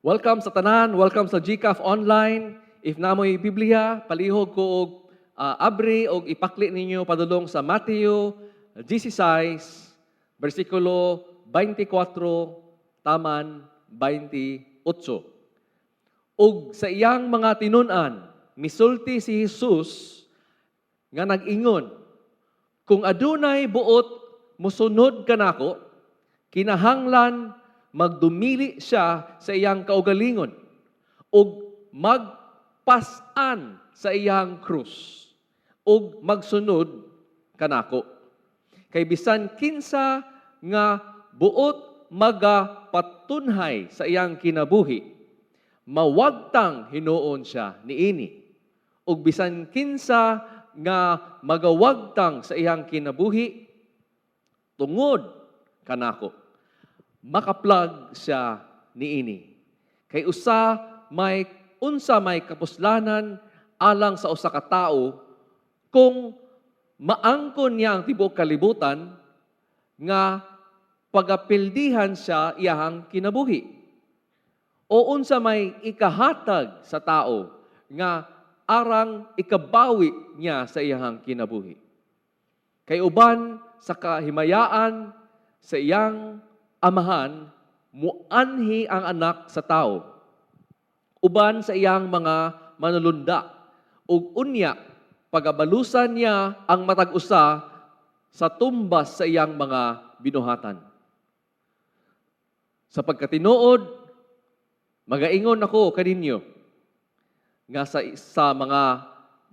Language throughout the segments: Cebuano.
Welcome sa tanan, welcome sa GCAF Online. If naa moy Biblia, palihog ko og abri og ipakli ninyo padulong sa Mateo 16, bersikulo 24 taman 28. Ug sa iyang mga tinun-an, misulti si Jesus nga nag-ingon, "Kung adunay buot musunod kanako, kinahanglan magdumili siya sa iyang kaugalingon ug magpas-an sa iyang krus ug magsunod kanako. Kay bisan kinsa nga buot magapatunhay sa iyang kinabuhi, mawagtang hinuon siya niini. Ug bisan kinsa nga magawagtang sa iyang kinabuhi tungod kanako, makaplag siya niini. Kay usa may unsa may kapuslanan alang sa usa ka tawo kung maangkon niya ang tibuok kalibutan nga pagapildihan siya iyahang kinabuhi? O unsa may ikahatag sa tao nga arang ikabawi niya sa iyahang kinabuhi? Kay uban sa kahimayaan sa iyang Amahan, muanhi ang Anak sa Tao uban sa iyang mga manulunda, ug unya pagabalusan niya ang matag usa sa tumbas sa iyang mga binuhatan. Sa pagkatinuod, magaingon ako kaninyo nga sa mga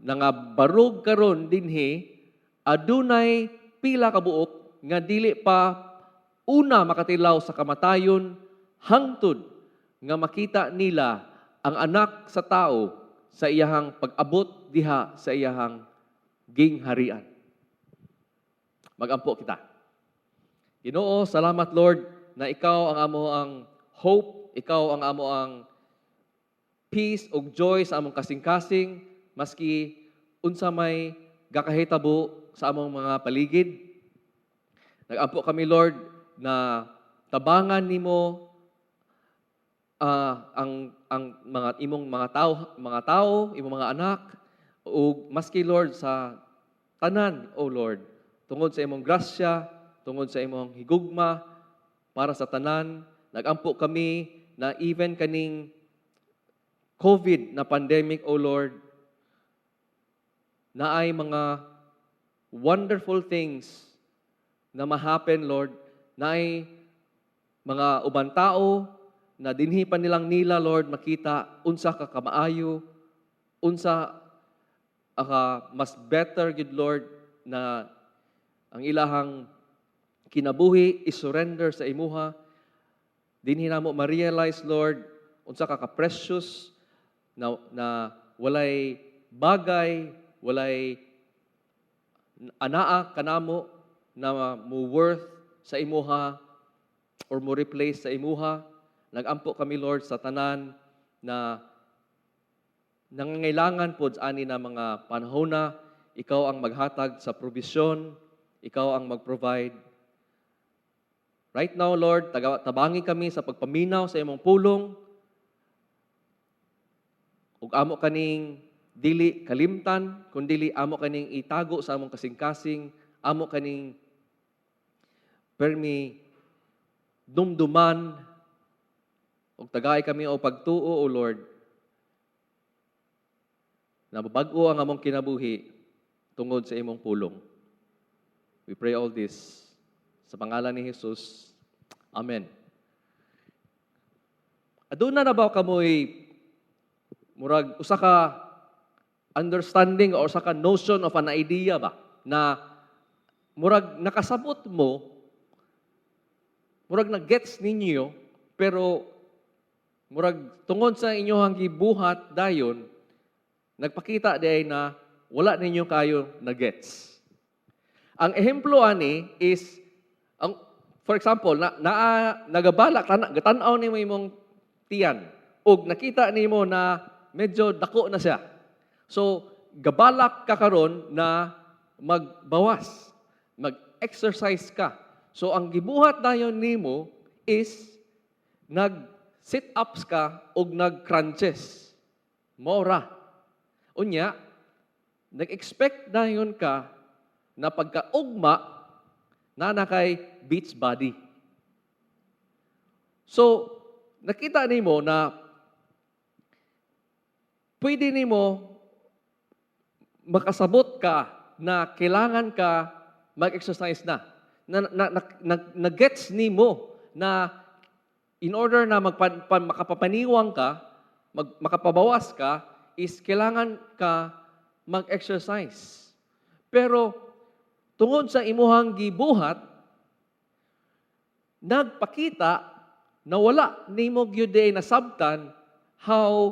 nangabarog karon dinhi, adunay pila ka buok nga dili pa una makatilaw sa kamatayon hangtod nga makita nila ang Anak sa Tao sa iyahang pag-abot diha sa iyahang gingharian." Magampo kita. Ginoo, salamat, Lord, na ikaw ang amo ang hope, ikaw ang amo ang peace ug joy sa among kasing-kasing maski unsa may gakahitabo sa among mga paligid. Nagampo kami, Lord, na tabangan nimo ang mga imong mga tao, imong mga anak ug maski, Lord, sa tanan, O Lord, tungod sa imong grasya, tungod sa imong higugma para sa tanan. Nagampo kami na even kaning COVID na pandemic, O Lord, naay mga wonderful things na ma-happen, Lord, naay mga uban tao na dinhi pa nilang nila, Lord, makita unsa ka kamaayo, unsa ka mas better gid, Lord, na ang ilahang kinabuhi i-surrender sa imuha. Dinhi namo ma-realize, Lord, unsa ka ka-precious na walay bagay, walay anaa kanamo na mo worth sa imuha or mo replace sa imuha. Nagampo kami, Lord, sa tanan na nangangailangan pod ani na mga panahon na ikaw ang maghatag sa provision, ikaw ang mag-provide. Right now, Lord, tabangi kami sa pagpaminaw sa imong pulong. Ug amo kaning dili kalimtan, kun dili amo kaning itago sa among kasing-kasing, amo kaning permi dumduman ug tagay kami og pagtuo, O Lord, na mabag-o ang among kinabuhi tungod sa imong pulong. We pray all this sa pangalan ni Jesus. Amen. Aduna na ba kamoy murag usa ka understanding or usa ka notion of an idea ba na murag nakasabot mo, murag na-gets ninyo, pero murag tungod sa inyong gibuhat dayon, nagpakita diay na wala ninyo kayo na-gets? Ang ehemplo ani is ang, for example, na nagabala ka, gatan-aw nimo imong tiyan ug nakita nimo na medyo dako na siya. So gabalak ka karon na magbawas, mag-exercise ka. So ang gibuhat dayon nimo is nag nag-sit-ups ka og nag-crunches. Mao ra. Unya, nag-expect dayon ka na pagkaugma na na kay beach body. So, nakita nimo na pwede nimo makasabot ka na kailangan ka mag-exercise na. Na gets nimo na in order na makapapaniwang ka, makapabawas ka, is kailangan ka mag-exercise. Pero tungod sa imuhang gibuhat, nagpakita na wala nimo gyud nasabtan how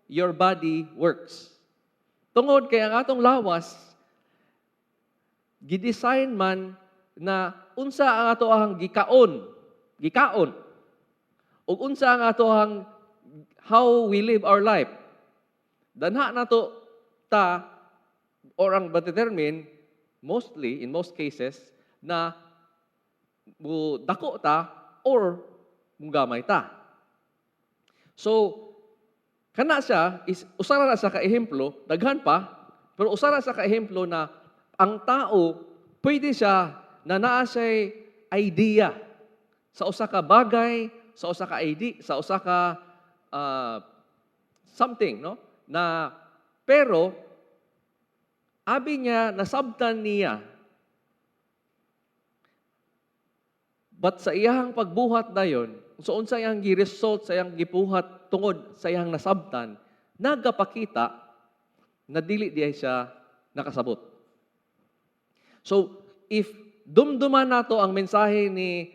your body works. Tungod kay ang atong lawas gidesign man na unsa ang ato ang gikaon ug unsa ang ato ang how we live our life. Danha nato ta or ang determine mostly, in most cases, na mo dako ta or mugamay ta. So kana siya is usa ra na sa ka ehemplo, daghan pa, pero usa ra sa ka ehemplo na ang tao pwede siya na naa siya'y idea sa usa ka bagay, sa usa ka ID, sa usa ka something, no? Na pero abi niya nasabtan niya, but sa iyahang pagbuhat dayon, so unsa iyang gi-result sa iyang gibuhat tungod sa iyang nasabtan, nagapakita na dili diay siya nakasabot. So, if dumduman nato ang mensahe ni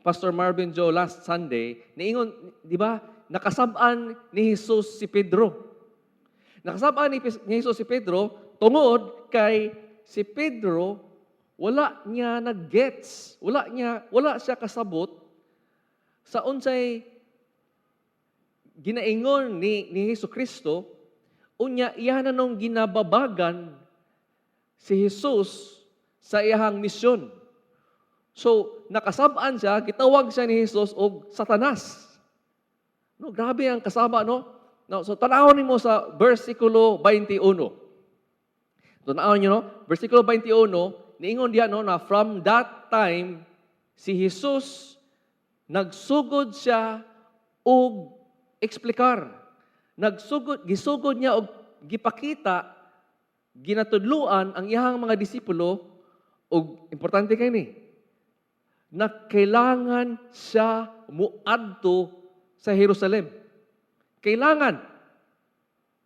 Pastor Marvin Joe last Sunday, niingon, di ba, nakasab-an ni Jesus si Pedro. Nakasab-an ni Jesus si Pedro tungod kay si Pedro wala niya nag-gets, wala siya kasabot sa unsay ginaingon ni Hesus Kristo. Unya iya na nung ginababagan si Jesus sa iyahang misyon. So, nakasab-an siya, gitawag siya ni Jesus og Satanas. No, grabe ang kasaba, no? No, so tan-awon nimo sa versikulo 21. Tan-awon niyo, no? Versikulo 21, niingon diya, no, na from that time si Jesus nagsugod siya og eksplikar. Nagsugod, gisugod niya og gipakita, ginatudluan ang iyahang mga disipulo og importante kay ni na kailangan siya muadto sa Jerusalem. Kailangan.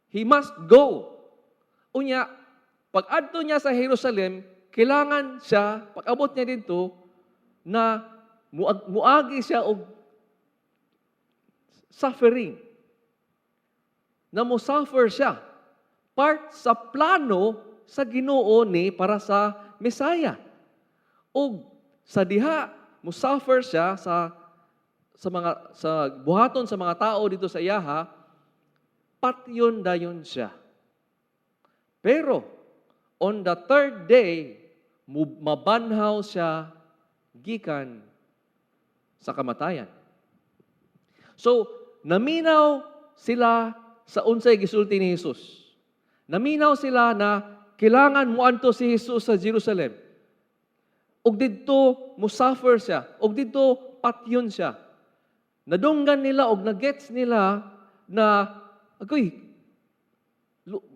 He must go. Unya, pag adto niya sa Jerusalem, kailangan siya, pag abot niya dito, na muagi siya og suffering. Na mo-suffer siya. Part sa plano sa Ginoo ni para sa Mesaya. Og sa diha mo-suffer siya sa mga sa buhaton sa mga tao dito sa iyaha, patyon dayon siya. Pero on the third day, mabanhaw siya gikan sa kamatayan. So, naminaw sila sa unsay gisulti ni Jesus. Naminaw sila na kailangan moadto si Jesus sa Jerusalem. Ug didto mo-suffer siya, ug didto patyon siya. Nadunggan nila og nagets nila na agoy,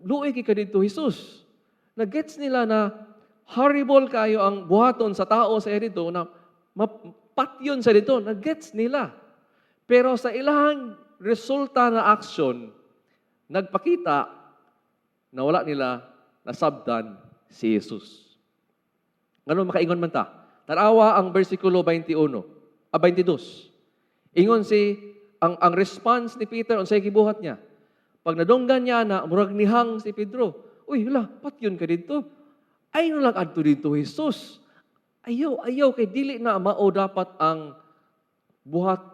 luoy kay ka didto, Jesus. Nagets nila na horrible kayo ang buhaton sa tao sa iya dito na mapatyon sa dito. Nagets nila. Pero sa ilang resulta na action, nagpakita na wala nila nasabtan si Jesus. Ngano makaingon man ta? Tanawa ang versikulo 21, 22. Ingon si ang response ni Peter unsay gibuhat niya. Pag nadunggan niya na murag nihang si Pedro. "Uy, hala, patyon ka dito. Ayaw lang adto dito, Jesus. Ayaw, ayaw kay dili na mao dapat ang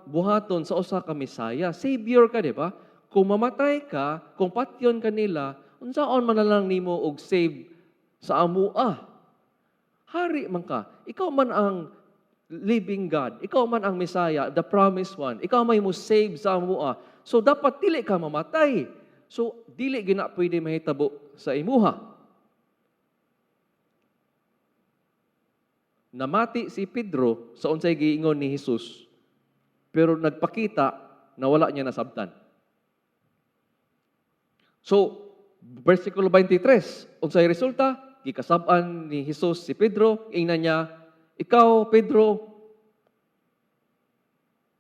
buhaton sa usa ka Mesaya. Savior ka, di ba? Kung mamatay ka, kung patyon ka nila, unsaon man na lang nimo og save sa amua? Hari man ka. Ikaw man ang living God. Ikaw man ang Messiah, the promised one. Ikaw may mo save sa amoa. So dapat dili ka mamatay. So dili gina pwede mahitabo sa imuha. Namati si Pedro sa unsay giingon ni Jesus, pero nagpakita na wala niya nasabtan. So, versikulo 23, unsay resulta? Gikasab-an ni Jesus si Pedro, ingnan niya, "Ikaw, Pedro,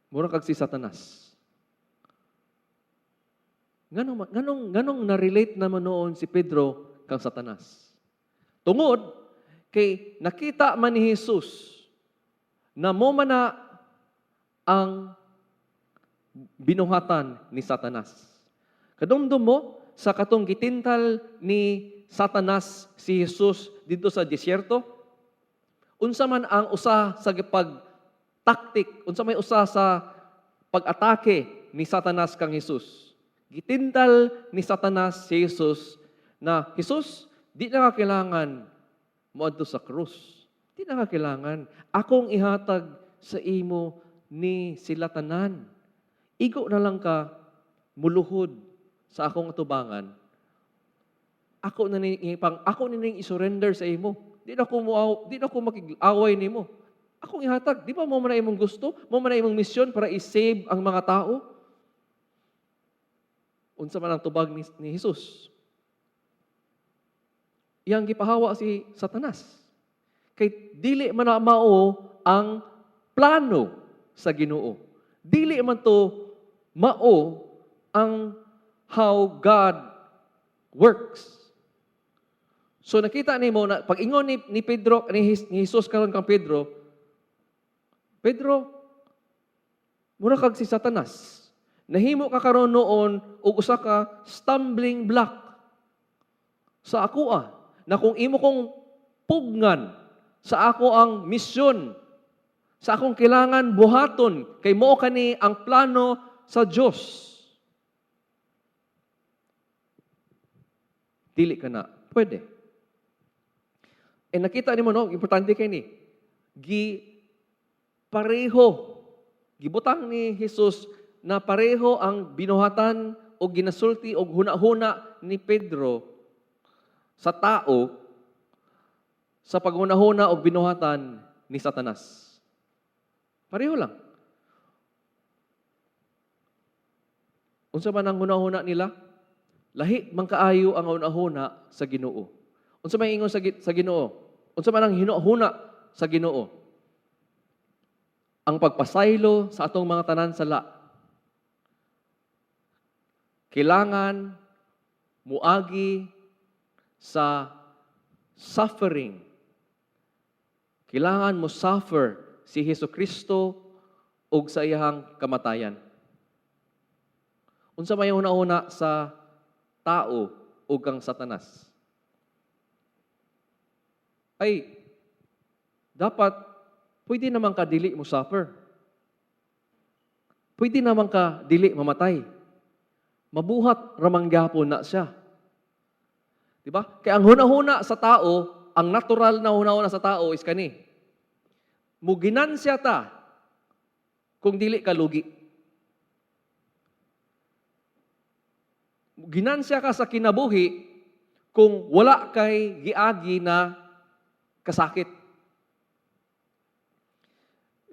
mura kag si Satanas." Nganong na-relate naman noon si Pedro kang Satanas? Tungod kay nakita man ni Jesus na mo man na ang binuhatan ni Satanas. Kadumdum mo sa katong gitintal ni Satanas si Jesus dito sa disyerto? Unsa man ang usa sa pag taktik, unsa may usa sa pag-atake ni Satanas kang Jesus? Gitintal ni Satanas si Jesus na, "Jesus, di na ka kailangan moadto sa krus. Di na ka kailangan. Akong ihatag sa imo ni sila tanan. Igo na lang ka muluhod sa akong atubangan. Ako na ning i-surrender sa imo. Di na ko makig-away nimo. Akong ihatag. Di ba mo man na imong gusto? Mo man na imong misyon para i-save ang mga tao?" Unsa man ang tubag ni Jesus? Iyang gipahawa si Satanas. Kay dili man na mao ang plano sa Ginoo. Dili man to mao ang how God works. So nakita nimo na pag ingon ni Pedro ni Jesus karon kang Pedro, "Pedro, mura kag si Satanas. Nahimo ka karon noon og usa ka stumbling block sa akoa na kung imo kong pugnan sa ako ang misyon, sa akong kailangan buhaton kay mao kani ang plano sa Dios. Dili ka na pwede." Eh nakita nimo, no, importante kay ni gi pareho gibutang ni Jesus na pareho ang binuhatan o ginasulti o huna-huna ni Pedro sa tao sa paghuna-huna o binuhatan ni Satanas. Pareho lang. Unsa man ang huna-huna nila? Lahi man kaayo ang huna-huna sa Ginoo. Unsa may ingon sa Ginoo? Unsa man ang hinahuna sa Ginoo? Ang pagpasaylo sa atong mga tanan sala. Kailangan muagi sa suffering. Kailangan mo suffer si Hesus Kristo ug sa iyang kamatayan. Unsa may una-una sa tao ug kang Satanas? Ay, dapat pwede naman ka dili mo suffer. Pwede naman ka dili mamatay. Mabuhat ramang gyapon na siya. Diba? Kaya ang huna-huna sa tao, ang natural na huna-huna sa tao is kani. Muginansya ta kung dili ka lugi. Ginansya ka sa kinabuhi kung wala kay giagi na kasakit.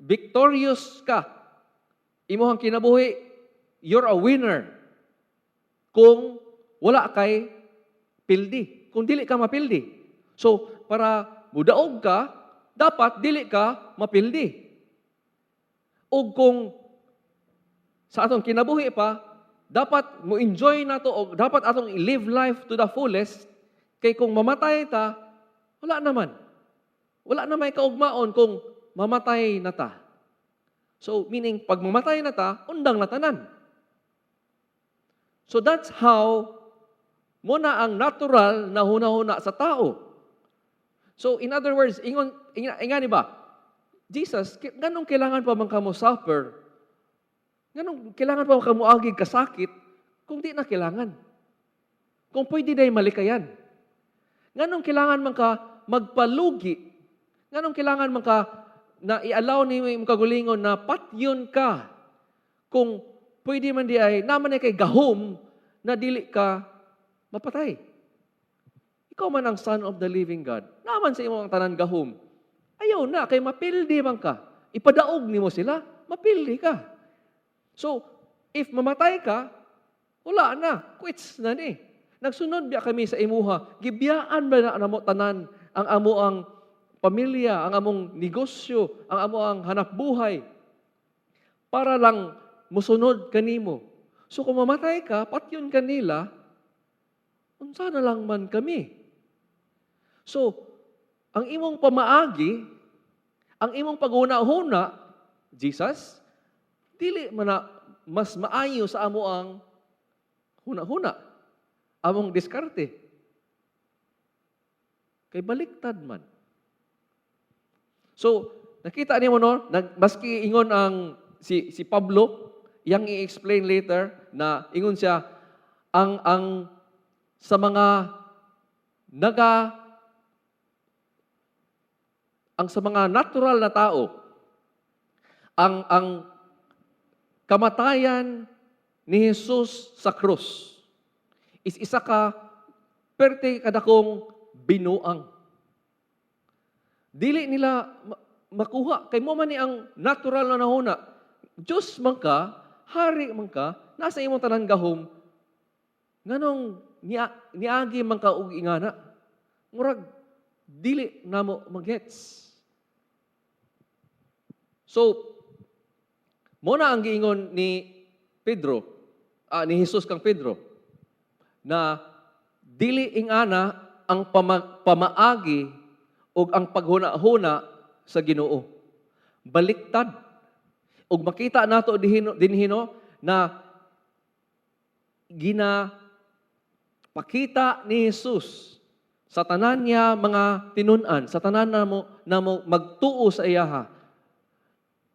Victorious ka. Imuhang kinabuhi, you're a winner. Kung wala kay pildi. Kung dili ka mapildi. So, para mudaog ka, dapat dili ka mapildi. O kung sa atong kinabuhi pa, dapat mo enjoy na to o dapat atong i-live life to the fullest, kay kung mamatay ta, wala naman. Wala na may kaugmaon kung mamatay na ta. So, meaning, pag mamatay na ta, undang na tanan. So, that's how muna ang natural na huna-huna sa tao. So, in other words, ingon, ingani ba? Jesus, nganong kailangan pa man kamo suffer? Nganong kailangan pa man kamo agig kasakit kung di na kailangan? Kung pwede na malikayan. Nganong kailangan man ka magpalugi? Nganong kailangan man ka na i-allow nimo imong kaugalingon na patyon ka kung pwede man diay naman ay kay gahom na dili ka mapatay? Ikaw man ang Son of the Living God. Naa man sa imo ang tanan gahom. Ayaw na, kay mapildi man ka. Ipadaog nimo sila, mapildi ka. So, if mamatay ka, wala na, quits na ni. Nagsunod biya kami sa imuha? Gibiyaan ba na namo tanan ang amo ang pamilya, ang among negosyo, ang amo ang hanap buhay para lang musunod kanimo? So kung mamatay ka, patyon kanila, unsa na lang man kami? So, ang imong pamaagi, ang imong paghuna-huna, Jesus, dili man na mas maayo sa amo ang huna-huna, among diskarte. Kay baliktad man. So, nakita niyo no, maski ingon ang si Pablo, yang i-explain later na ingon siya ang sa mga naga ang sa mga natural na tao, ang kamatayan ni Jesus sa krus is isa ka perte kadakong binuang. Dili nila makuha kay mao man ni ang natural na nahuna. Diyos man ka, hari man ka, nasa imong tanan gahom, nganong niagi man ka og ingana? Murag dili namo magets. So, mao na ang giingon ni Pedro, ni Jesus kang Pedro, na dili ingana ang pamaagi ug ang paghuna-huna sa Ginoo. Baliktad. Ug makita nato dinhino na gina pakita ni Jesus sa tanan niya mga tinun-an, sa tanan namo magtuo sa iyaha,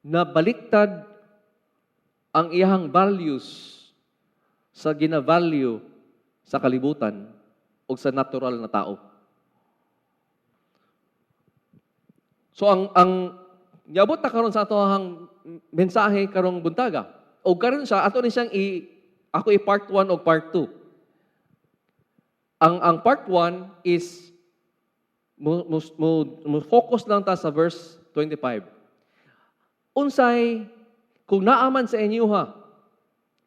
na baliktad ang iyahang values sa gina-value sa kalibutan o sa natural na tao. So ang niabot ta karon sa ato ang mensahe karong buntaga. O karon sa ato ni siyang i ako i part 1 o part 2. Ang part 1 is mo focus lang ta sa verse 25. Unsay kung naaman sa inyo ha.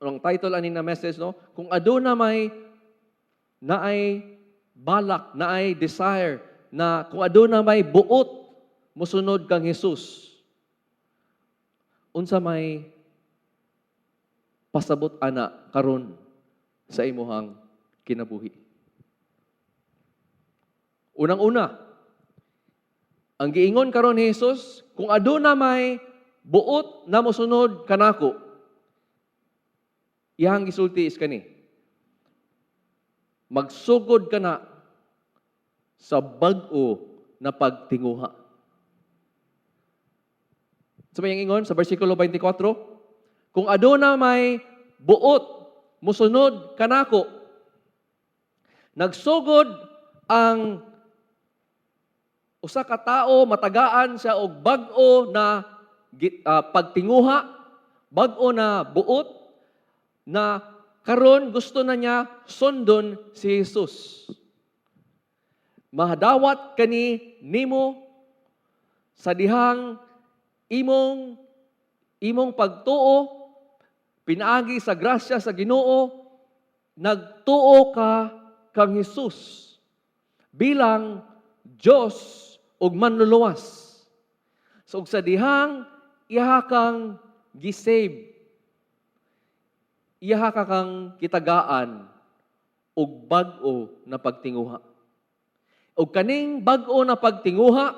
Ang title ani na message, no? Kung aduna may naay balak, naay desire na kung aduna may buot musunod kang Jesus. Unsa may pasabot ana karon sa imuhang kinabuhi? Unang-una, ang giingon karon ni Jesus, kung aduna may buot na mosunod kanako, iyang gisulti is kani: Magsugod ka na sa bag-o na pagtinguha. Sa may ingon sa versikulo 24, kung aduna may buot musunod kanako, nagsugod ang usa ka tawo, matagaan siya og bag-o na pagtinguha, bag-o na buot na karon gusto na niya sundon si Jesus. Mahadawat kani nimo sa dihang imong pagtuo pinaagi sa grasya sa Ginoo, nagtuo ka kang Jesus bilang Dios ug Manluluwas. So ug sa dihang iha kang gisave, iha ka kang gitagaan og bag-o na pagtinguha. Ug kaning bag-o na pagtinguha,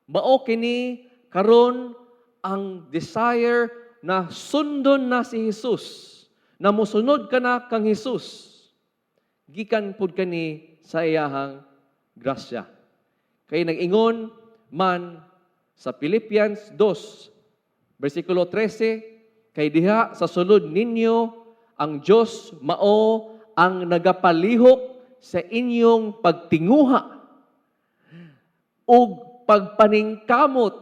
mao kini karon ang desire na sundon na si Jesus, na mosunod ka na kang Jesus. Gikan pud kani sa iyahang grasya. Kay nag-ingon man sa Philippians 2, versikulo 13, kay diha sa sulod ninyo ang Dios mao ang nagapalihok sa inyong pagtinguha ug pagpaningkamot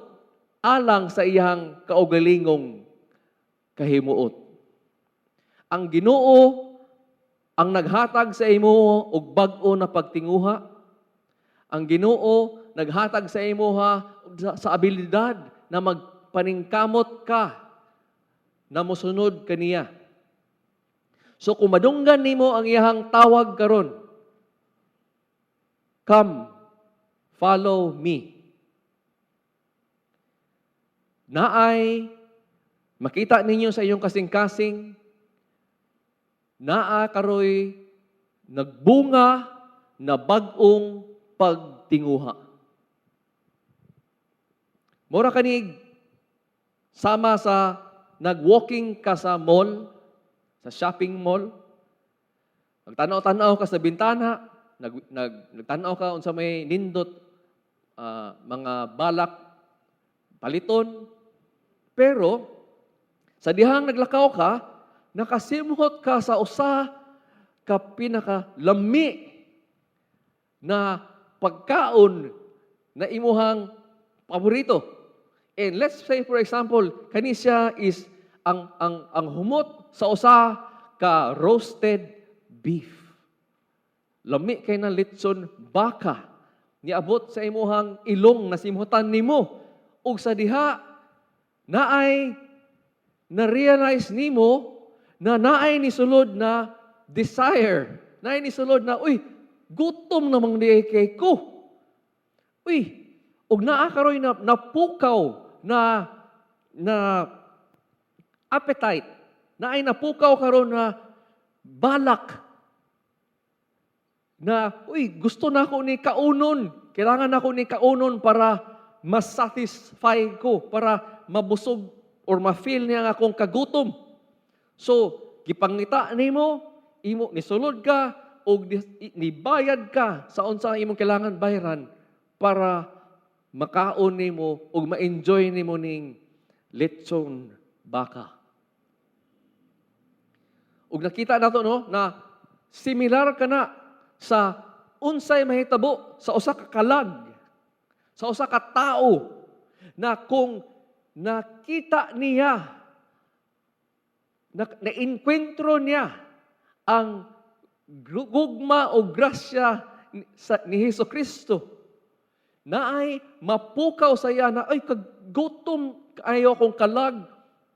alang sa iyang kaugalingong kahimuot. Ang Ginoo ang naghatag sa imo og bag-o na pagtinguha. Ang Ginoo naghatag sa imuha sa abilidad na magpaningkamot ka na mosunod kaniya. So kung madunggan nimo ang iyahang tawag karon, "Come, follow me." Naay makita ninyo sa iyong kasing-kasing, naa karoy nagbunga na bag-ong pagtinguha. Mura kanig sama sa nag-walking ka sa mall, sa shopping mall, nagtanaw-tanaw ka sa bintana, nagtanaw ka unsa may nindot mga balak paliton. Pero sa dihang naglakaw ka, nakasimhot ka sa usa ka pinakalami na pagkaon na imuhang paborito. And let's say, for example, kani siya is ang humot sa usa ka roasted beef. Lami kay na litson baka. Niabot sa imuhang ilong, nasimhutan nimo. Ug sa diha naay na-realize nimo na naay nisulod na desire. Naay nisulod na, "Uy, gutom namang di kay ko. Uy," ug naa karoy na napukaw na appetite. Naay napukaw karon na balak na, "Uy, gusto na ako ni kaunon. Kailangan ako ni kaunon para masatisfy ko, para mabusog or ma-feel niya ang akong kagutom." So, gipangita nimo, imo nisulod ka og nibayad ka sa unsa ang imong kailangan bayaran para makaon nimo ug ma-enjoy nimo ning litson baka. Ug nakita nato, no, na similar kana sa unsay mahitabo sa usa ka kalag, sa usa ka tao na kung nakita niya na, na-enkwentro niya ang gugma o grasya ni Hesus Kristo, naay mapukaw sa iya na, "Ay, kagutom ayo akong kalag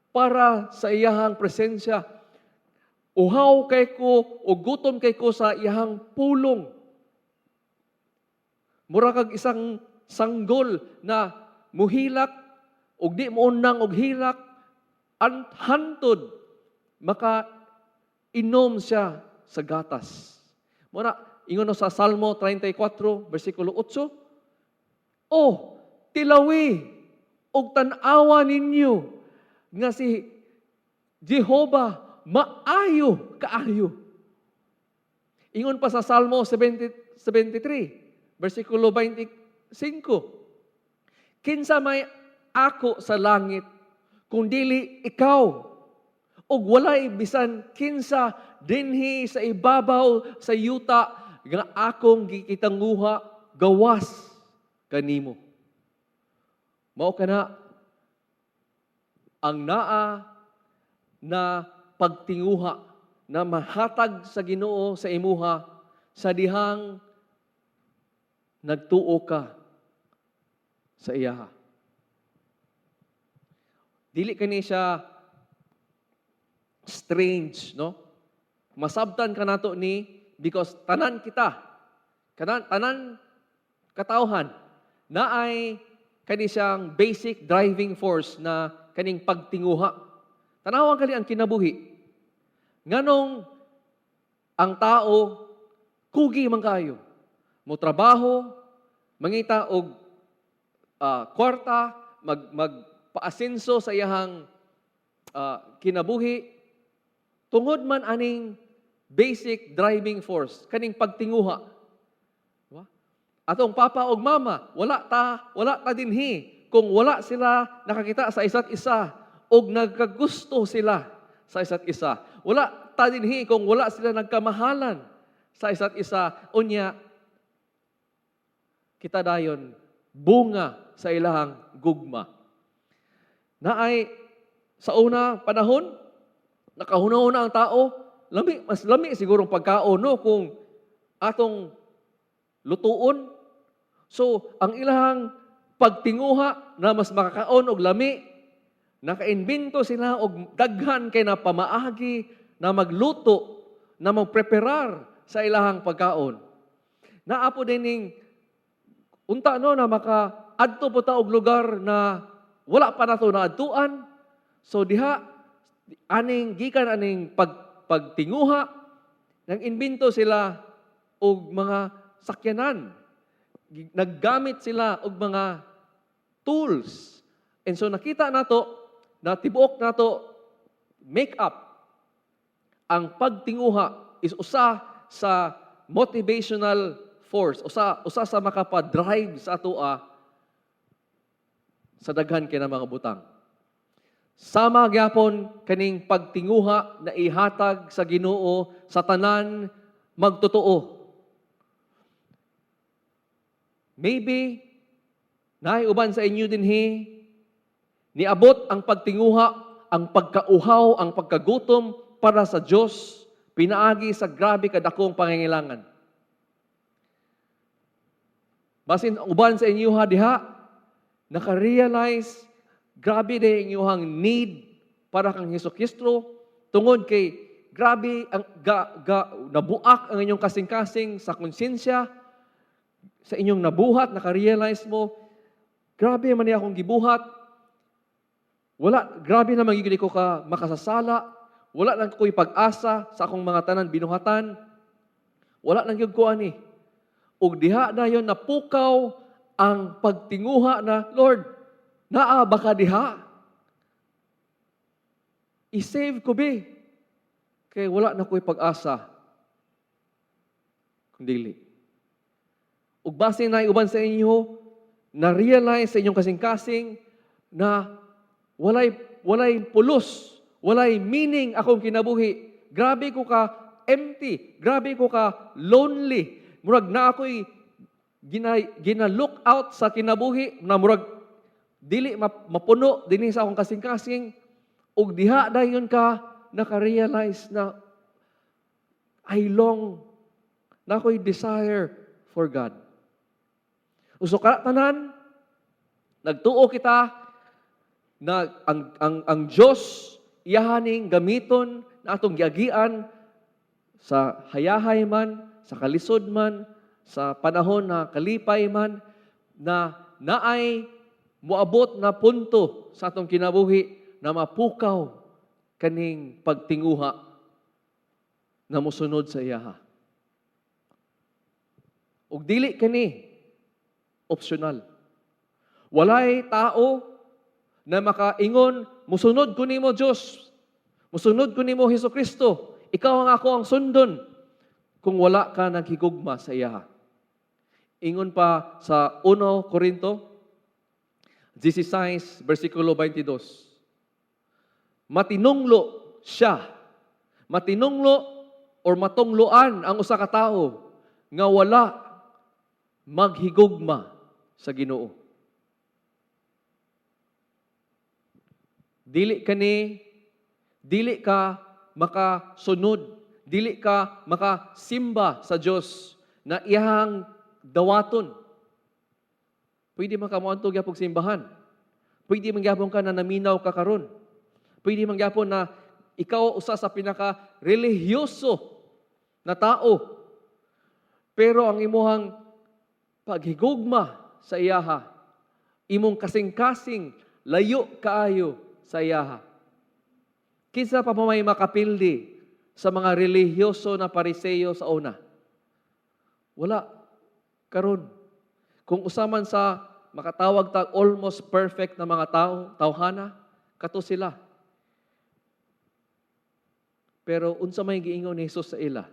para sa iyahang presensya. Uhaw kay ko o gutom kay ko sa iyahang pulong." Mura kag isang sanggol na muhilak ug di mo unang og hilak an hantod maka inom siya sa gatas. Mura ingon no sa Salmo 34 bersikulo 8, "Oh, tilawi og tan-awa ninyo nga si Jehova maayo kaayo." Ingon pa sa Salmo 70, 73 bersikulo 25, "Kinsa may ako sa langit kung dili ikaw? Ug walay bisan kinsa dinhi sa ibabaw sa yuta nga akong gikitanguha gawas kanimo." Mao kana ang naa na pagtinguha na mahatag sa Ginoo sa imuha sa dihang nagtuo ka sa iyaha. Dili kani siya strange, no? Masabtan ka nato ni because tanan kita, tanan katawhan naay kani siyang basic driving force na kaning pagtinguha. Tanawan kali ang kinabuhi. Nganong ang tao kugi man kayo. Mo trabaho, mangita og kwarta, magpaasenso sa iyahang kinabuhi, tungod man aning basic driving force, kaning pagtinguha. Diba? Atong papa og mama, wala ta dinhi kung wala sila nakakita sa isa't isa og nagkagusto sila sa isa't isa. Wala ta dinhi kung wala sila nagkamahalan sa isa't isa. Unya kita dayon bunga sa ilahang gugma. Naay sa una panahon, nakahuna ang tao, lami, mas lami siguro ang pagkaon, no, kung atong lutuon. So, ang ilang pagtinguha na mas makakaon og lami, nakainbento sila og daghan kay na pamaagi na magluto, na magpreparar sa ilahang pagkaon. Naa pod dining unta, no, na maka adto po ta og lugar na wala pa nato naadtuan. So diha aning gikan aning pagtinguha nang inbento sila og mga sakyanan. Naggamit sila og mga tools. And so nakita nato na tibuok nato make up ang pagtinguha is usa sa motivational force, usa sa makapa-drive sa atoa sa daghan kay na mga butang. Sama gyapon kaning pagtinguha na ihatag sa Ginoo sa tanan magtotoo. Maybe naay uban sa inyo dinhi niabot ang pagtinguha, ang pagkauhaw, ang pagkagutom para sa Dios pinaagi sa grabe kadakong pangangailangan. Basin ang uban sa inyo ha diha naka-realize grabe din inyong need para kang Hesus Kristo tungod kay grabe ang ga, ga, nabuak ang inyong kasing-kasing sa konsensya sa inyong nabuhat. Naka-realize mo, grabe man niya akong gibuhat, wala, grabe naman gyud ko ka makasasala, wala lang ko'y pag-asa sa akong mga tanan binuhatan, wala lang gyud ko ani. Ug diha na yon napukaw ang pagtinguha na, "Lord, naa ba ka diha? I-save ko be. Kay wala na ko'y pag-asa kung dili." Ug basin na uban sa inyo, na-realize sa inyong kasing-kasing na walay pulos, walay meaning akong kinabuhi. Grabe ko ka empty, grabe ko ka lonely. Murag na ako'y gina look out sa kinabuhi na murag dili mapuno dinhi sa akong kasing-kasing. Ug diha dayon ka naka-realize na I long na ako'y desire for God. Uso ka tanan, nagtuo kita na ang Dios iyahaning gamiton na atong giagian sa hayahay man, sa kalisod man, sa panahon na kalipay man, na naay moabot na punto sa atong kinabuhi na mapukaw kaning pagtinguha na mosunod sa iyaha. Ug dili kani optional. Walay tao na makaingon, "Musunod ko nimo, Dios. Musunod ko nimo, Hesus Kristo. Ikaw ang ako ang sundon," kung wala ka naghigugma sa iyaha. Ingon pa sa 1 Corinto 16 versikulo 22. Matinunglo siya. Matinunglo or matungloan ang usa ka tawo nga wala maghigugma sa Ginoo. Dili kani dili ka makasunod, dili ka makasimba sa Dios na iyang dawaton. Pwede man ka moadto gyapon simbahan. Pwede man gyapon ka na naminaw ka karon. Pwede man gyapon na ikaw usa sa pinaka relihiyoso na tao. Pero ang imuhang paghigugma sa iyaha, imong kasing-kasing layo kaayo sa iyaha. Kinsa pa may makapildi sa mga relihiyoso na Pariseyo sa una? Wala. Karon, kung usa man sa makatawag ta almost perfect na mga tao, tawhana, kato sila. Pero unsa may giingon ni Jesus sa ila?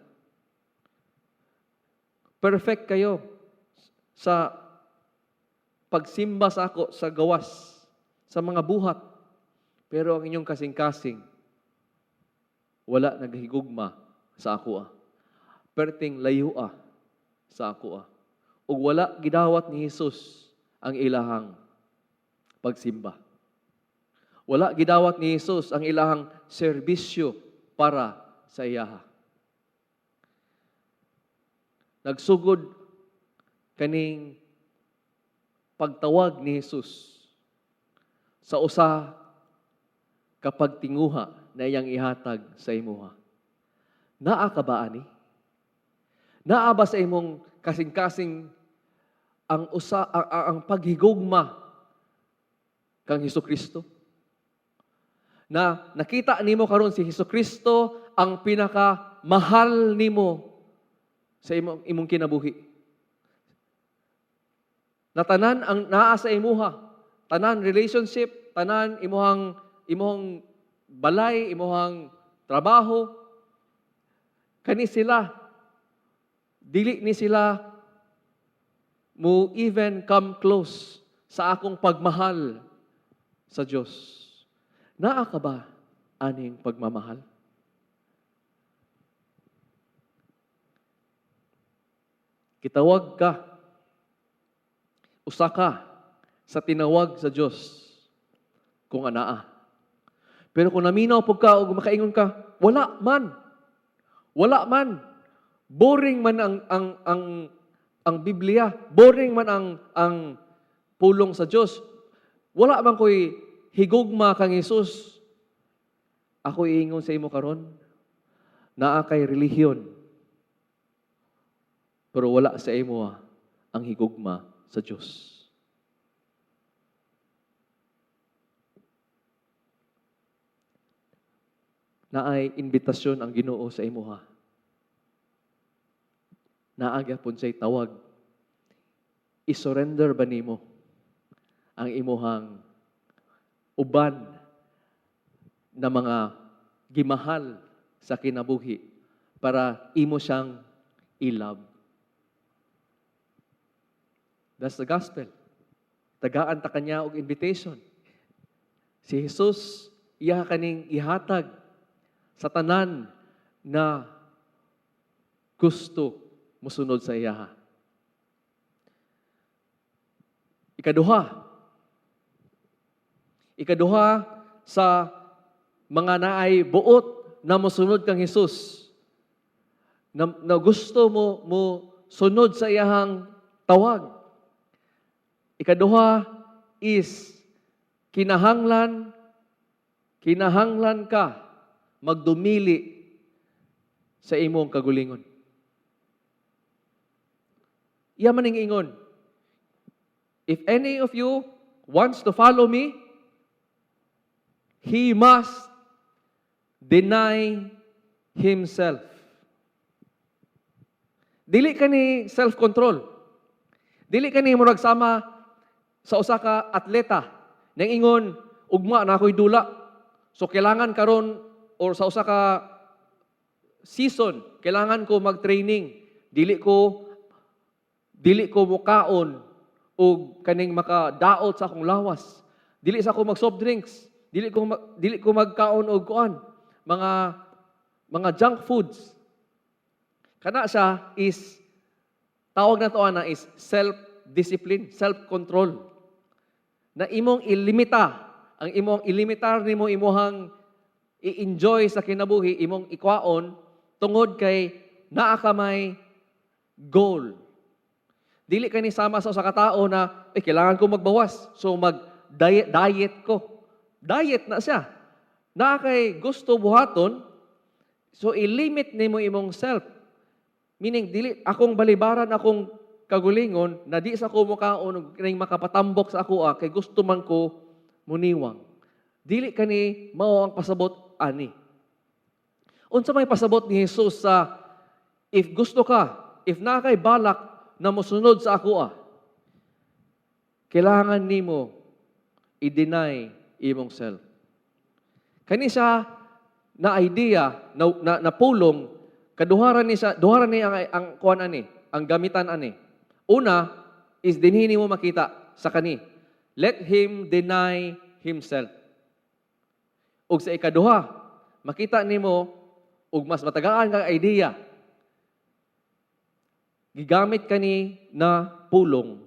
"Perfect kayo sa pagsimba sa ako sa gawas, sa mga buhat. Pero ang inyong kasing-kasing, wala naghigugma sa ako. Perting layua sa ako." Ug wala gidawat ni Jesus ang ilahang pagsimba. Wala gidawat ni Jesus ang ilahang serbisyo para sa iyaha. Nagsugod kaning pagtawag ni Jesus sa usa ka pagtinguha na iyang ihatag sa imuha. Naa ka ba ani? Naa ba sa imong kasing-kasing ang usa ang paghigugma kang Hesus Kristo? Na nakita nimo karon si Hesus Kristo ang pinaka mahal nimo sa imong kinabuhi. Na tanan ang naa sa imuha, tanan relationship, tanan imuhang balay, imuhang trabaho, kani sila dili ni sila mo even come close sa akong pagmahal sa Dios. Naa ka ba aning pagmamahal? Kitawag ka. Usa ka sa tinawag sa Dios kung anaa. Pero kung naminaw pud ka og makaingon ka, "Wala man. Wala man. Boring man ang Biblia, boring man ang pulong sa Dios. Wala man ko'y higugma kang Hesus." Ako iingon sa imo karon, naa kay relihiyon. Pero wala sa imo ang higugma sa Dios. Naay imbitasyon ang Ginoo sa imuha. Naa gyapon siya'y tawag. I-surrender ba nimo ang imuhang uban na mga gimahal sa kinabuhi para imo siyang i-love? That's the gospel. Tagaan ta kanya og invitation. Si Jesus, iya kaning ihatag sa tanan na gusto musunod sa iyaha. Ikaduha. Ikaduha sa mga naay buot na mosunod kang Hesus. Na gusto mo sunod sa iyahang tawag. Ikaduha is kinahanglan ka magdumili sa imong kagulingon. Iya man ning ingon, "If any of you wants to follow me, he must deny himself." Dili ka ni self-control. Dili ka ni murag sama sa usa ka atleta nang ingon, "Ugma na ako'y dula. So kailangan karon or sa usa ka season, kailangan ko mag-training. Dili ko mukaon og kaning makadaot sa akong lawas. Dili sa ako mag soft drinks. Dili ko magkaon og kuan, mga junk foods." Kana siya is tawag na to ana is self-discipline, self-control. Na imong ilimita, ang imong ilimitar nimo imuhang i-enjoy sa kinabuhi, imong ikwaon tungod kay naa ka may goal. Dili kani sama sa usa ka tao na eh, kailangan ko magbawas. So mag diet, diet ko. Diet na siya. Naa kay gusto buhaton, so i-limit nimo imong self. Meaning dili akong balibaran akong kagulingon na di sa ko mukaon og kining makapatambok sa ako kay gusto man ko muniwang. Dili kani mao ang pasabot ani. Unsa may pasabot ni Jesus sa if gusto ka, if naa kay balak na mosunod sa ako kailangan nimo i-deny imong self? Kani siya na idea na pulong kaduharan ni siya, duharan ni ang kuan ani, ang gamitan ani. Una is dinhi nimo makita sa kani. Let him deny himself. Ug sa ikaduha, makita nimo og mas matagaan kang idea. Gigamit kani na pulong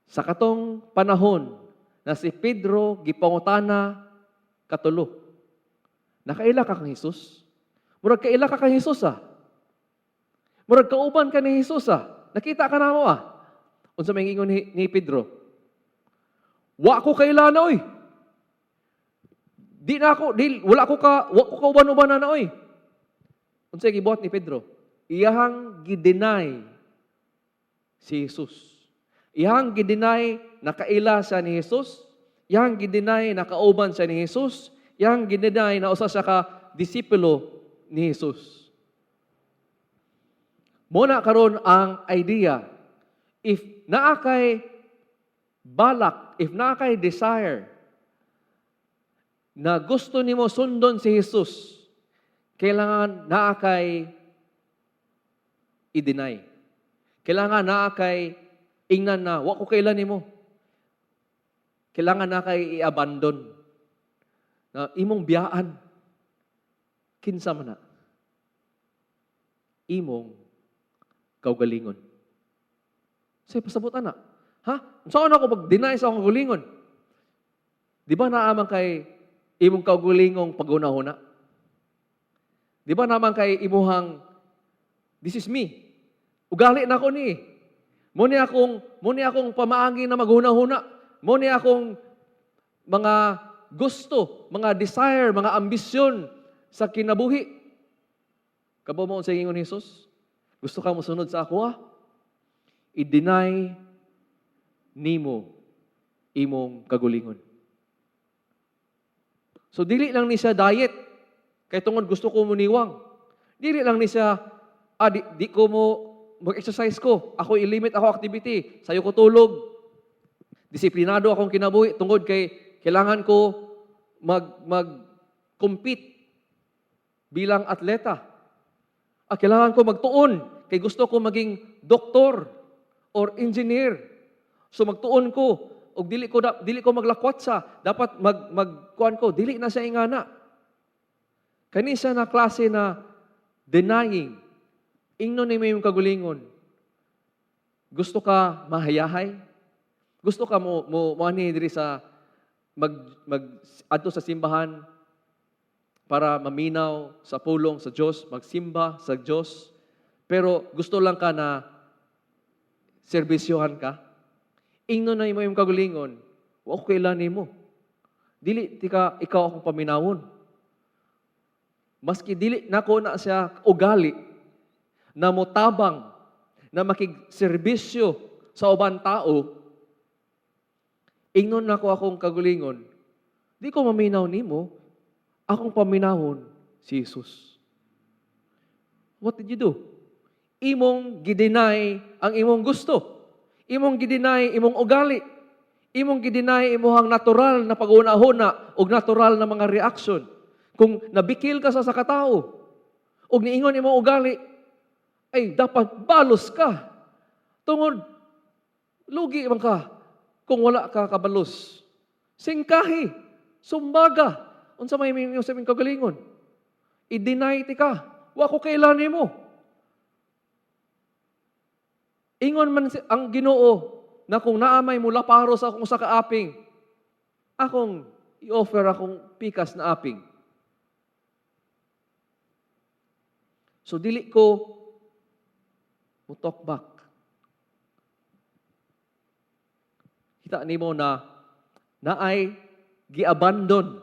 sa katong panahon na si Pedro gipangutana katulo. "Nakaila ka kang Jesus? Murag kaila ka kang Jesus ah. Murag kauban ka ni Jesus ah. Nakita ka namo ah." Unsa may ingon ni Pedro? "Wa ko kaila na oy. Di na ako, di, wala ko ka, wa ko kauban-uban na oy." Unsa gibuhat ni Pedro? Iyahang gi-deny si Jesus. Iyahang gi-deny na kaila siya ni Jesus. Iyahang gi-deny na kauban siya ni Jesus. Iyahang gi-deny na usa siya ka disipulo ni Jesus. Mao na karon ang idea. If naa kay balak, if naa kay desire na gusto nimo sundon si Jesus, kailangan naa kay i-deny. Kailangan naa kay ingnan na, "Wa ko kaila nimo." Kailangan naa kay i-abandon. Na imong biyaan. Kinsa man na? Imong kaugalingon. Say, pasabot ana. Ha? Saan ako pag-deny sa akong kaugalingon? Di ba naa man kay imong kaugalingong paghuna-huna? Di ba naa man kay imuhang, "This is me. Ugali na ko ni. Mao ni akong pamaagi na maghuna-huna. Mao ni akong mga gusto, mga desire, mga ambisyon sa kinabuhi." Kabalo mo sa ingon ni Jesus? "Gusto ka mosunod sa ako, ah? I-deny nimo imong kagulingon." So dili lang ni siya diet kay tungod gusto ko muniwang. Dili lang ni siya di ko mo mag-exercise ko. Ako i-limit ako activity. Sayo ko tulog. Disiplinado akong kinabuhi tungod kay kailangan ko mag mag compete bilang atleta. Kailangan ko magtuon kay gusto ko maging doktor or engineer. So magtuon ko og dili ko maglakwatsa, dapat mag magkuan ko, dili na siya ingana. Kani siya na klase na denying. Ingnon nimo imong kagulingon. Gusto ka mahayahay? Gusto ka mo mo diri sa mag mag adto sa simbahan para maminaw sa pulong sa Dios, magsimba sa Dios? Pero gusto lang ka na serbisyohan ka? Ingnon na imo imong kagulingon, "Wa ko kaila nimo. Dili tika ikaw akong paminawon." Maski dili nako na siya ugali na motabang, na makigserbisyo sa uban tao, ingnon nako akong kagulingon, "Di ko maminaw nimo, akong paminawon si Jesus." What did you do? Imong gi-deny ang imong gusto. Imong gi-deny imong ugali. Imong gi-deny imong natural na pag-una-huna o natural na mga reaction. Kung nabikil ka sa katao, ug niingon imong ugali, ay dapat balos ka. Tungod, lugi man ka kung wala ka kabalos. Singkahi, sumbaga, unsa may imong sa imong kagalingon? I-deny ti ka. Wa ko kaila nimo. Ingon man ang Ginoo na kung naa may mulaparo sa akong usa ka aping, akong i-offer akong pikas na aping. So dili ko mo talk back. Kita nimo na naay gi-abandon,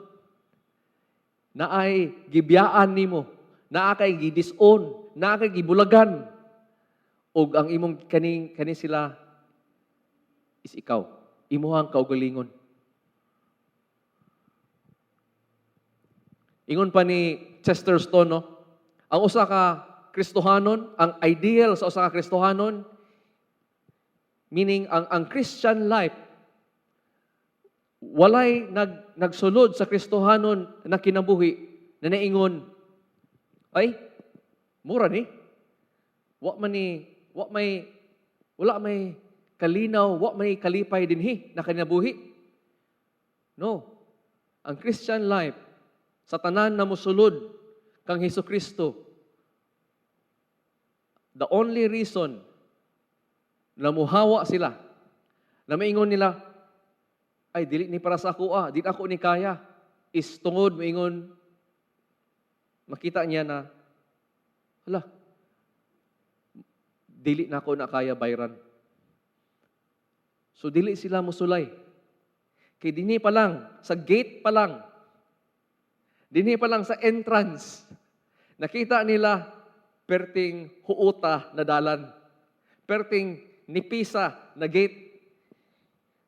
naay gibiyaan nimo, naa kay gi-disown, naa kay gibulagan, ug ang imong kaning kani sila is ikaw, imuhang kaugalingon. Ingon pa ni Chester Stone, no? Ang usa ka Kristohanon, ang ideal sa usa ka Kristohanon, meaning ang Christian life, walay nagsulod sa Kristohanon na kinabuhi na naingon, "Ay, mura ni. Wa man ni, wa may, wala may kalinaw, wa may kalipay dinhi na kinabuhi." No. Ang Christian life, sa tanan na mosulod kang Hesus Kristo, the only reason na muhawa sila, na maingon nila, Ay, dili ni para sa ako ah, di ako ni kaya. Is tungod moingon makita niya na, hala, dili na ako na kaya bayran. So dili sila musulay. Kay dinhi pa lang, sa gate pa lang, dinhi pa lang sa entrance, nakita nila perting huuta na dalan. Perting nipisa na gate.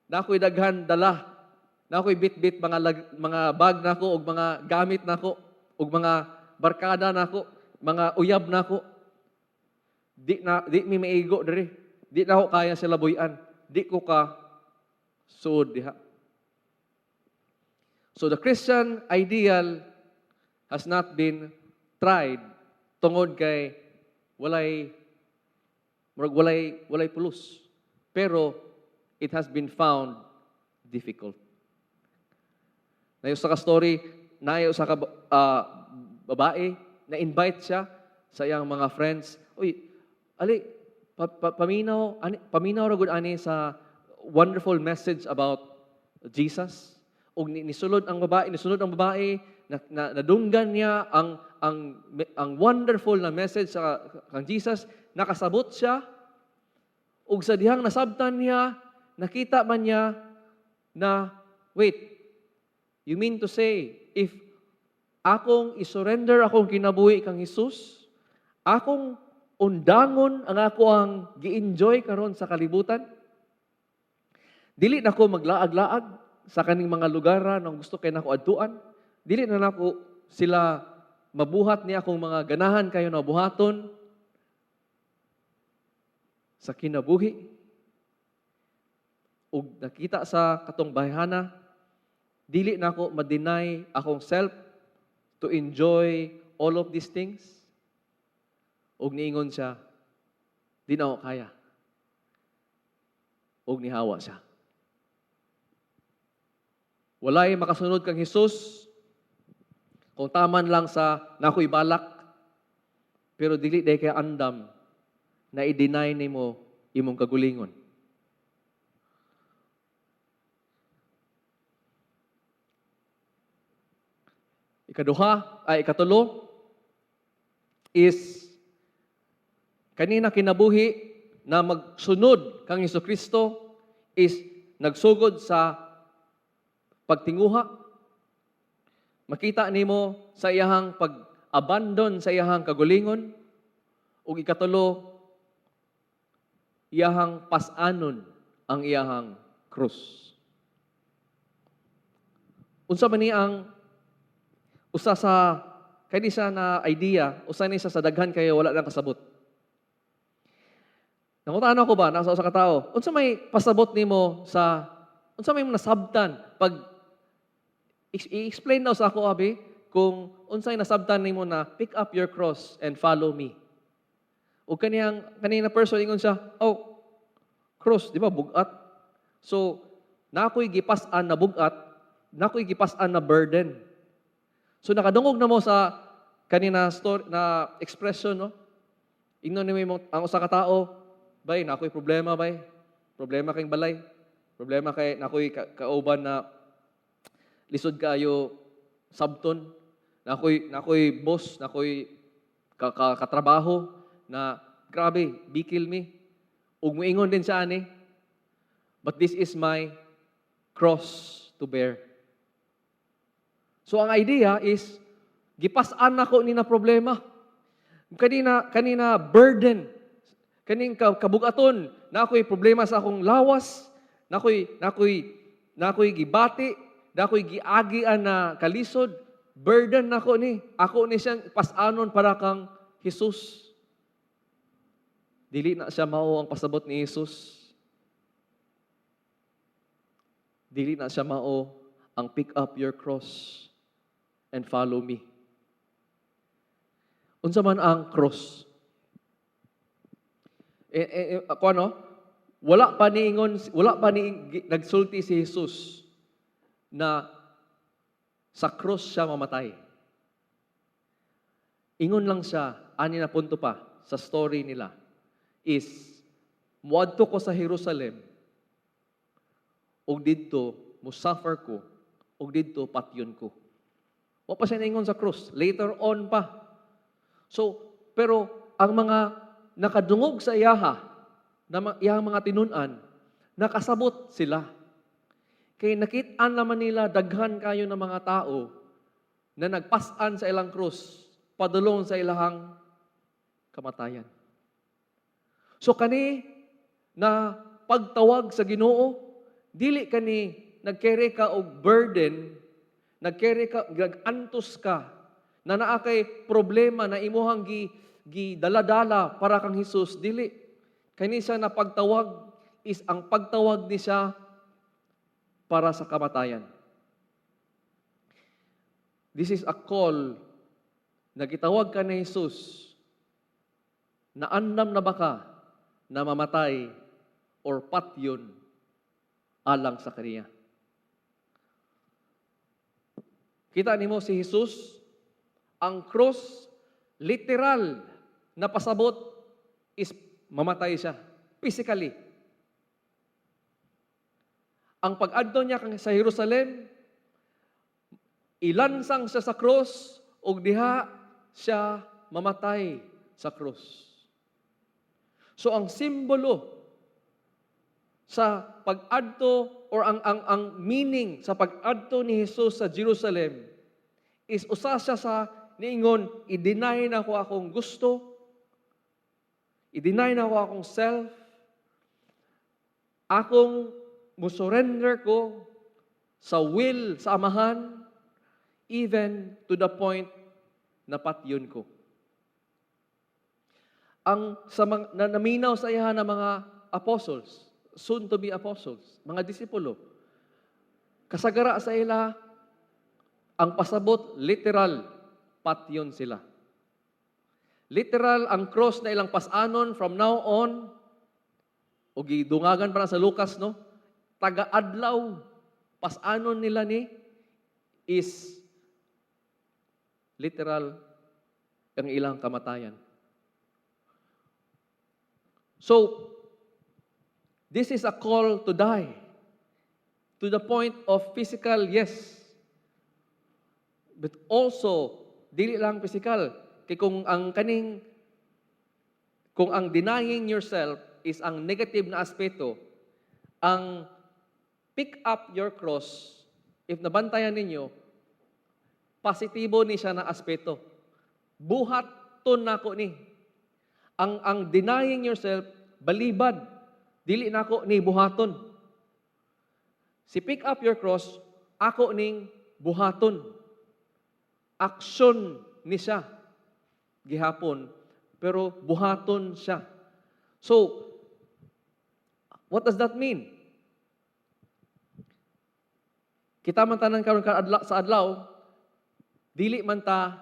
Naa ko'y daghan dala. Naa ko'y bit-bit mga bag nako og mga gamit nako ug mga barkada nako, mga uyab nako. Di na di mi maigo diri. Di na ako kaya sila buy-an. Di ko ka suod diha. So the Christian ideal has not been tried tungod kay walay murag walay pulos. Pero it has been found difficult. Naay usa ka story, naay usa ka babae na invite siya sa iyang mga friends. "Uy, ali, paminaw, ani, paminaw ra gud ani sa wonderful message about Jesus." Ug nisulod ang babae, nisulod ang babae, na nadunggan niya ang wonderful na message sa kang Jesus, nakasabot siya. Ug sa dihang nasabtan niya, nakita man niya na, "Wait, you mean to say, if akong isurrender akong kinabuhi kang Jesus, akong undangon ang ako ang gi-enjoy karon sa kalibutan? Dili na ko maglaag-laag sa kaning mga lugar nga gusto kay nako adtuan. Dili na nako sila mabuhat ni akong mga ganahan kayo na buhaton sa kinabuhi." Ug nakita sa katong bayhana, "Dili na ako ma-deny akong self to enjoy all of these things." Ug niingon siya, "Di na ako kaya." Ug nihawa siya. Walay makasunod kang Jesus kung taman lang sa nakoy balak, pero dili day kay andam na i-deny nimo imong kagulingon. Ikaduha, ay ikatulo, is kanina kinabuhi na magsunod kang Hesus Kristo is nagsugod sa pagtinguha. Makita nimo sa iyahang pag-abandon sa iyahang kagulingon. Ug ikatulo, iyahang pas-anon ang iyahang krus. Unsa man ni ang usa sa kay di siya na idea, usa ni siya sa daghan kayo wala lang kasabot. Nangutana ko ba nasa usa ka tawo, unsa may pasabot nimo sa unsa may nasabtan pag i-explain daw sa ako abi kung unsay nasabtan nimo na 'Pick up your cross and follow me'? Ug kaniyang kanina person ingon siya, "Oh, cross, di ba bugat? So, nakoy gipas-an na bugat, nakoy gipas-an na burden." So nakadungog na mo sa kanina story na expression, no? Ingnon nimo ang usa ka tao, "Bay, nakoy problema, bay. Problema kay balay. Problema kay nakoy kauban na lisod kayo sabton. Nakoy boss, nakoy katrabaho na grabe, bikil mi." Ug moingon din siya ani, "But this is my cross to bear." So ang idea is gipas-an nako ni na problema. Kanina burden, kaning kabugaton, na ako'y problema sa akong lawas, nakoy gibati, nakoy giagian na kalisod, burden nako ni. Ako ni siyang pas-anon para kang Jesus. Dili na siya mao ang pasabot ni Jesus. Dili na siya mao ang 'Pick up your cross and follow me'. Unsa man ang cross? Ako ano? Wala pa niingon, wala pa ni nagsulti si Jesus na sa cross siya mamatay. Ingon lang siya, ani na punto pa sa story nila is muadto ko sa Jerusalem ug didto Musuffer ko, ug didto patyon ko. Wa pa siya niingon sa cross. Later on pa. So, pero ang mga nakadungog sa iyaha, na iyang mga tinun-an, nakasabot sila. Kay nakit-an naman nila daghan kayo ng mga tao na nagpas-an sa ilang krus, padulong sa ilahang kamatayan. So kani na pagtawag sa Ginoo, dili kani nag-carry ka og burden, nag-carry ka, nag-antos ka, na naa kay problema na imuhang gi gidala-dala para kang Hesus, dili. Kani siya na pagtawag is ang pagtawag ni siya para sa kamatayan. This is a call na gitawag ka ni Jesus na andam na ba ka na mamatay or patyon alang sa kaniya. Kita nimo si Jesus, ang cross, literal na pasabot is mamatay siya physically. Ang pag-adto niya sa Jerusalem, ilansang siya sa cross ug diha siya mamatay sa cross. So ang simbolo sa pag-adto or ang meaning sa pag-adto ni Jesus sa Jerusalem is usa siya sa niingon, "I-deny na ko akong gusto, i-deny na ko akong self, akong musurrender ko sa will sa Amahan, even to the point na patyon ko." Ang sa mga, na naminaw sa iya ng mga apostles, soon to be apostles, mga disipulo, kasagara sa ila, ang pasabot, literal, patyon sila. Literal, ang cross na ilang pasanon from now on, o gidungagan pa na sa Lucas, no? Taga-adlaw, pasanon nila ni is literal ang ilang kamatayan. So, this is a call to die. To the point of physical, yes. But also, dili lang physical. Kay kung ang denying yourself is ang negative na aspeto, ang pick up your cross, if nabantayan ninyo, positibo ni siya na aspeto. Buhaton nako ni. Ang denying yourself, balibad. Dili nako ni buhaton. Si pick up your cross, ako ning buhaton. Aksyon ni siya gihapon, pero buhaton siya. So, what does that mean? Kita man tanan karon sa adlaw, dili man ta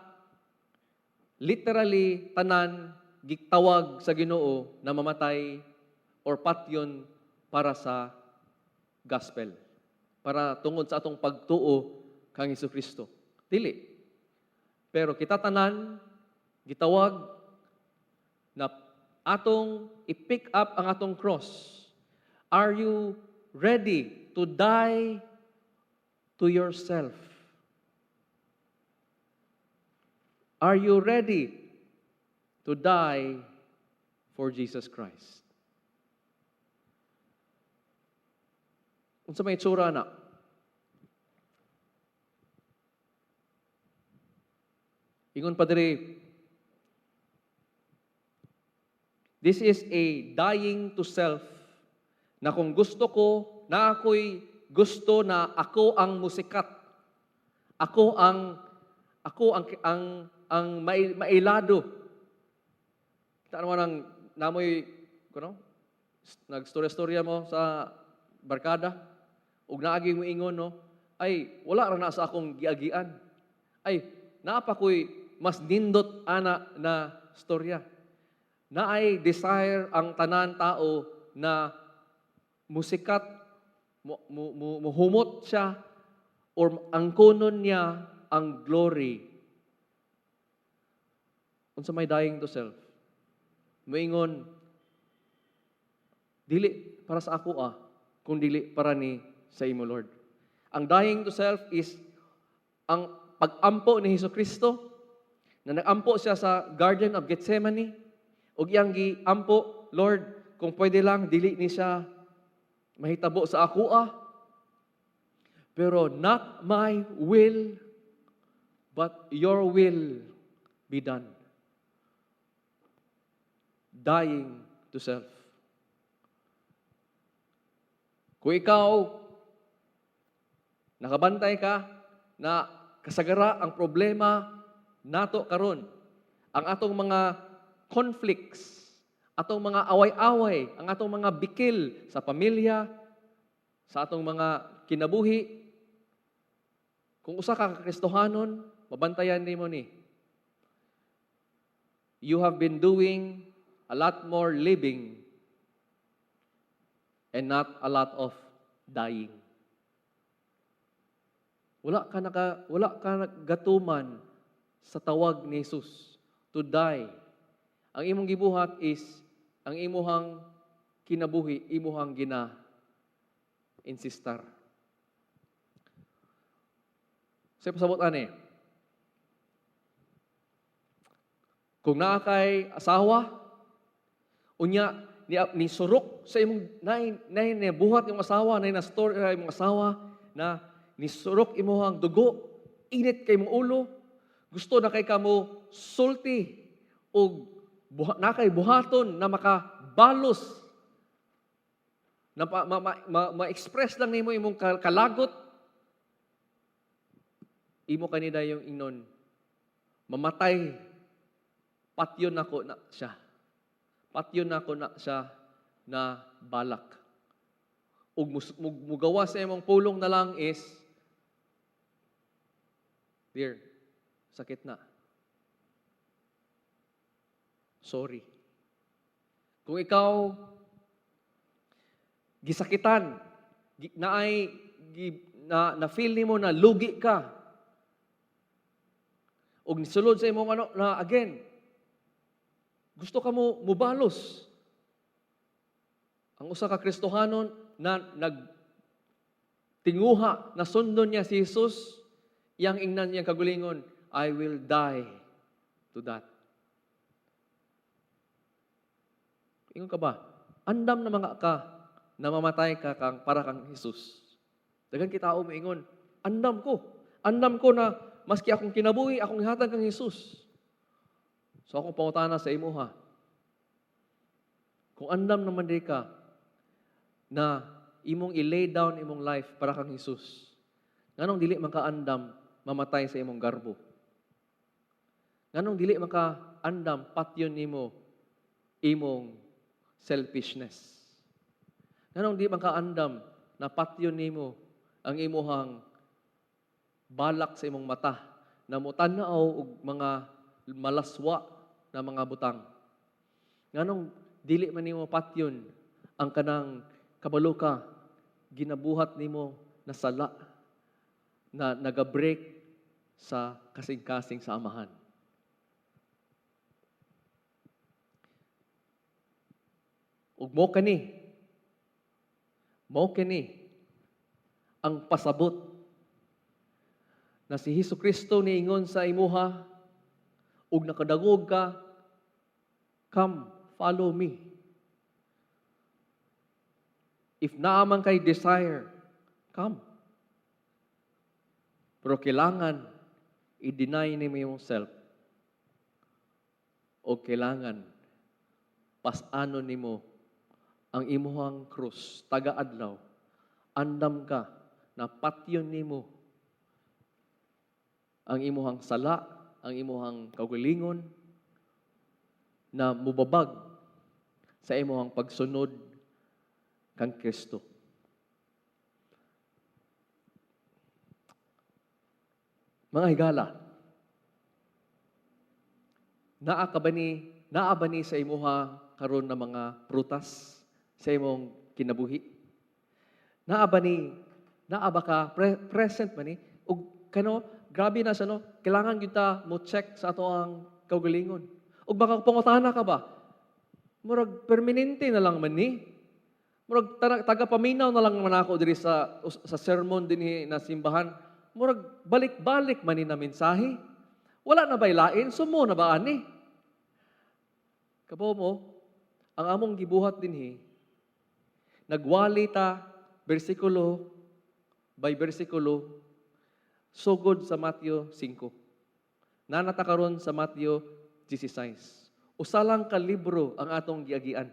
literally tanan gitawag sa Ginoo na mamatay or patyon para sa gospel. Para tungod sa atong pagtuo kang Kristo. Dili. Pero kita tanan gitawag na atong i-pick up ang atong cross. Are you ready to die to yourself? Are you ready to die for Jesus Christ? Unsa may itsura na? Ingon pa diri, this is a dying to self na kung gusto ko, na ako'y gusto na ako ang musikat. Ako ang mailado. Kita naman ang namoy kuno nagstorya-storya mo sa barkada ug naagi mo ingon, no, "Ay, wala ra na sa akong giagian. Ay, naa pa ko'y mas nindot ana na storya." Naay desire ang tanan tao na musikat, muhumot siya or angkonon niya ang glory. Unsa may dying to self? Moingon, "Dili para sa ako ah, kung dili para ni sa imo, Lord." Ang dying to self is ang pag-ampo ni Hesus Kristo na nag-ampo siya sa Garden of Gethsemane ug iyang giampo, "Lord, kung pwede lang, dili ni siya mahitabo sa akoa. Pero not my will, but your will be done." Dying to self. Kung ikaw, nakabantay ka na kasagara ang problema nato karon, ang atong mga conflicts, atong mga away-away, ang atong mga bikil sa pamilya, sa atong mga kinabuhi, kung usa ka Kristohanon, mabantayan nimo ni. You have been doing a lot more living and not a lot of dying. Wala ka gatuman sa tawag ni Jesus to die. Ang imong gibuhat is ang imuhang kinabuhi, imuhang gina insistar. Sa pasabot ani, kung naa kay asawa, unya ni surok sa imong nay nay buhat imong asawa, nay na story imong asawa na ni surok imuhang dugo, init kay imong ulo, gusto na kay kamo sulti og buha, na kay buhaton na makabalos na ma-express lang nimo imong kalagot, imo kanida yung ingnon, "Mamatay, patyon nako na siya. Patyon nako na siya na balak." Ug mugawa sa imong pulong na lang is, "Dear, sakit na. Sorry." Kung ikaw gisakitan, naay na feel nimo na lugi ka, ug nisulod sa imong ano na again, gusto ka mo mubalos. Ang usa ka Kristohanon na nagtinguha na sundon niya si Jesus, iyang ingnan iyang kagulingon, "I will die to that." Ingon ka ba? Andam na mga ka na mamatay ka kang para kang Jesus. Daghan kita moingon, "Andam ko. Andam ko na maski akong kinabuhi, akong ihatag kang Jesus." So akong pangutana sa imuha, kung andam naman di ka na imong i-lay down imong life para kang Jesus, nganong dili man ka andam mamatay sa imong garbo? Nganong dili man ka andam patyon nimo imong selfishness? Nganong di man ka andam na patyon nimo ang imuhang balak sa imong mata na mutanaw og mga malaswa na mga butang? Nganong dili man nimo patyon ang kanang kabalo ka ginabuhat nimo na sala na naga-break sa kasing-kasing sa Amahan? Ug mo kani ang pasabot na si Hesus Kristo niingon sa imuha ug nakadangog ka, "Come, follow me." If naa man kay desire, come. Pero kailangan i-deny nimo imong self o kailangan pas-anon nimo ang imuhang krus taga-adlaw. Andam ka na patyon nimo ang imuhang sala, ang imuhang kaugalingon na mubabag sa imuhang pagsunod kang Kristo. Mga higala, naa ba ni sa imuha karon na mga prutas sa imong kinabuhi? Naa ba ka present ba ni? Ug kano grabe na sa no, kailangan gyud ta mo check sa ato ang kaugalingon. Ug baka pangutana ka ba? Murag permanente na lang man ni. Murag taga paminaw na lang man ako diri sa sermon dinhi na simbahan. Murag balik-balik man ni na mensahe. Wala na ba'y lain? Sumo na ba ani? Kabaw mo, ang among gibuhat dinhi, nagwali ta bersikulo by bersikulo sugod sa Matthew 5. Naa na ta karon sa Matthew 16. Usa lang ka libro ang atong giagian.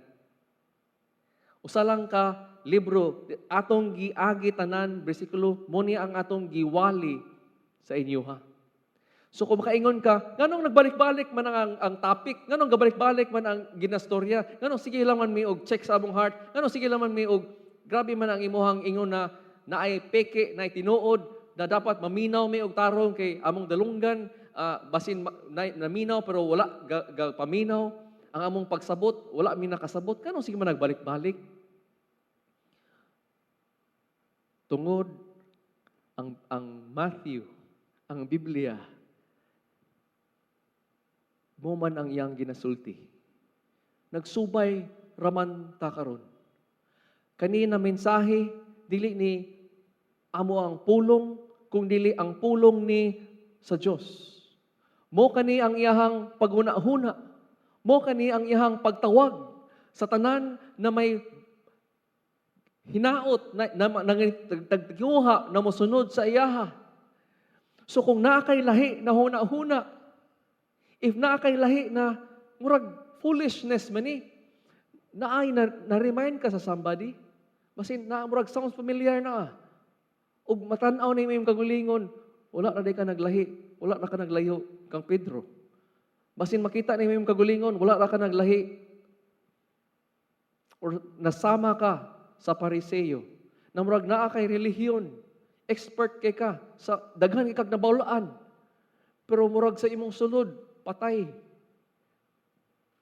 Usa lang ka libro atong giagi tanan bersikulo mo ni ang atong giwali sa inyo ha. So kung makaingon ka, nganong nagbalik-balik man ang topic, nganong gabalik-balik man ang ginastorya, nganong sige lang man mi og check sa among heart, nganong sige lang man mi og grabe man ang imuhang ingon na naay peke, naay tinuod, na dapat maminaw mi og tarong kay among dalunggan, basin naminaw pero wala ga paminaw, ang among pagsabot, wala mi nakasabot, nganong sige man nagbalik-balik? Tungod ang Matthew, ang Biblia, mo man ang iyang ginasulti. Nagsubay raman ta karon. Kanina mensahe, dili ni amo ang pulong, kung dili ang pulong ni sa Dios. Mo kani ang iyahang paghuna-huna. Mo kani ang iyahang pagtawag sa tanan na may hinaot na tagtiguha na mosunod sa iyaha. So kung naa kay lahi na huna-huna, if naa kay lahi na murag foolishness man ni, naay na, na-remind ka sa somebody, basin na murag sounds familiar na. Ug matan-aw na imong kagulingon, wala na di ka naglahi, wala na ka naglayo kang Pedro. Basin makita na imong kagulingon, wala na ka naglahi or nasama ka sa Pariseo, na murag naa kay relihiyon, expert kay ka sa daghan kay kag nabawlaan. Pero murag sa imong sulod, patay.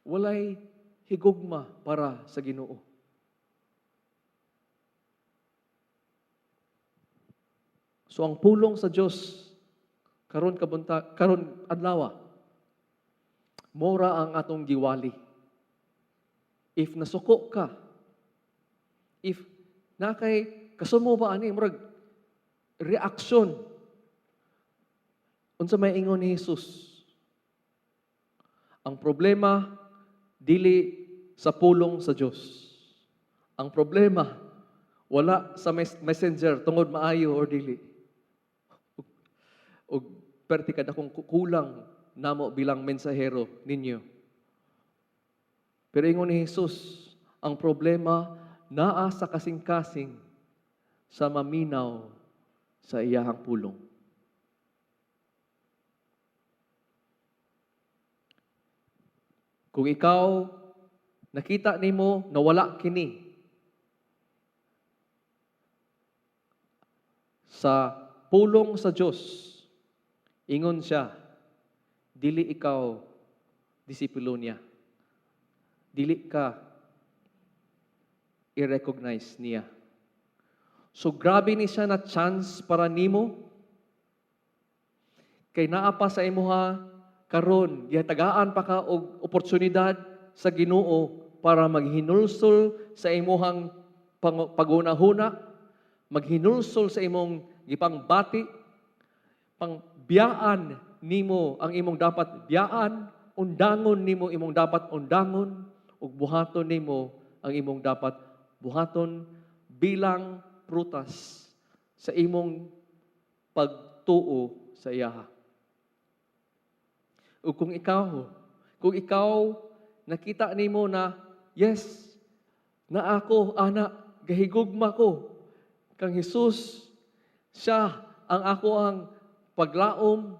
Walay higugma para sa Ginoo. So ang pulong sa Dios karon kabunta karon adlaw, mora ang atong giwali. If nasuko ka, if nakay kasumo ba ani murag reaksyon, unsa may ingon ni Jesus? Ang problema dili sa pulong sa Dios. Ang problema wala sa messenger tungod maayo or dili. Ug perti kad akong kulang namo bilang mensahero ninyo. Pero ingon ni Jesus, ang problema naa sa kasing-kasing sa maminaw sa iyahang pulong. Kung ikaw nakita nimo na wala kini sa pulong sa Dios, ingon siya, dili ikaw disipulo niya. Dili ka i-recognize niya. So grabe ni siya na chance para nimo. Kay naa pa sa imuha karon, gihatagaan pa ka og oportunidad sa Ginoo para maghinulsol sa imuhang pagunahuna, maghinulsol sa imong gipangbati, pangbiyaan nimo ang imong dapat biyaan, undangon nimo imong dapat undangon, ug buhaton nimo ang imong dapat buhaton bilang prutas sa imong pagtuo sa iyaha. Ug kung ikaw nakita nimo na yes, na ako ana gahigugma ko kang Hesus, siya ang ako ang paglaom,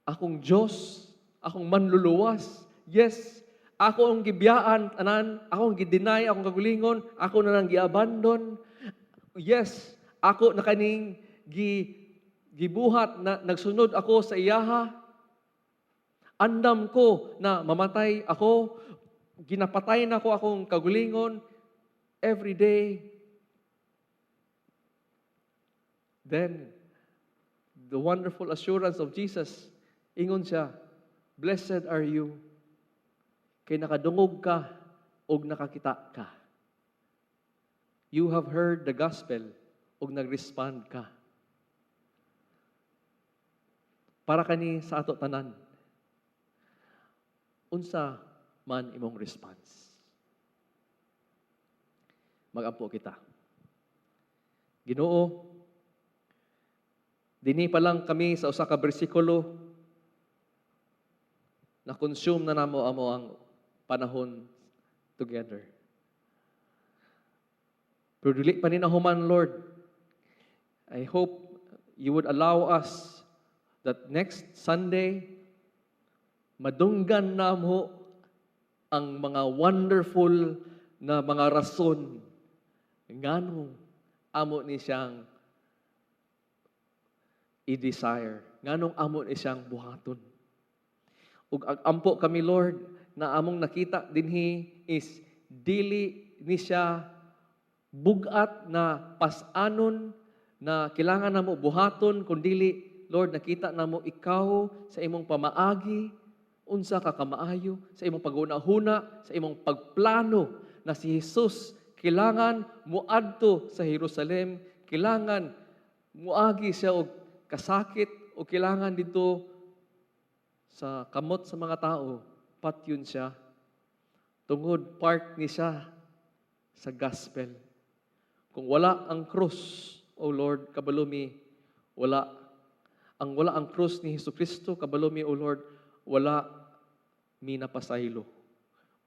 akong Dios, akong manluluwas. Yes, ako ang gibiyaan tanan, ako ang gi-deny akong kagulingon, ako na nang giabandon. Yes, ako na kaning gibuhat na nagsunod ako sa iyaha. Andam ko na mamatay ako, ginapatay na ko akong kagulingon every day. Then, the wonderful assurance of Jesus, ingon siya, "Blessed are you, kay nakadungog ka ug nakakita ka. You have heard the gospel ug nag-respond ka. Para kani sa ato tanan. Unsa man imong response? Magampo kita. Ginoo, dinhi pa lang kami sa usa ka bersikulo, na-consume na namo amo ang panahon together. Pero dili pa ni nahuman, Lord. I hope you would allow us that next Sunday, madunggan namo ang mga wonderful na mga rason nganong amo ni siyang i-desire, nganong amo ni siyang buhaton. Ug ampo kami, Lord, na among nakita dinhi is dili ni siya bugat na pas-anon na kailangan namo buhaton, kundili, Lord, nakita namo ikaw sa imong pamaagi, unsa ka kamaayo sa imong paghuna-huna, sa imong pagplano na si Jesus kailangan muadto sa Jerusalem, kailangan muagi siya og kasakit o kailangan dito sa kamot sa mga tao, patyon siya tungod part ni siya sa gospel. Kung wala ang krus, O Lord, kabalo mi, wala ang krus ni Hesus Kristo, kabalo mi, O Lord, wala mi napasaylo.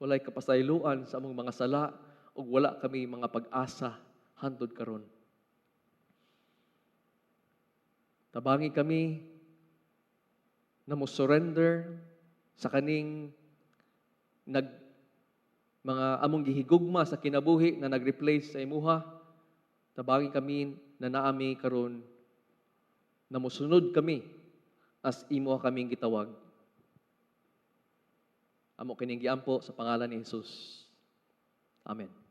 Walay kapasayloan sa among mga sala ug wala kami mga pag-asa hantod karon. Tabangi kami na mo surrender sa kaning nag mga among gihigugma sa kinabuhi na nag-replace sa imuha. Tabangi kami na naami karon na mosunod kami as imo kaming gitawag. Amo kining giampo sa pangalan ni Jesus. Amen.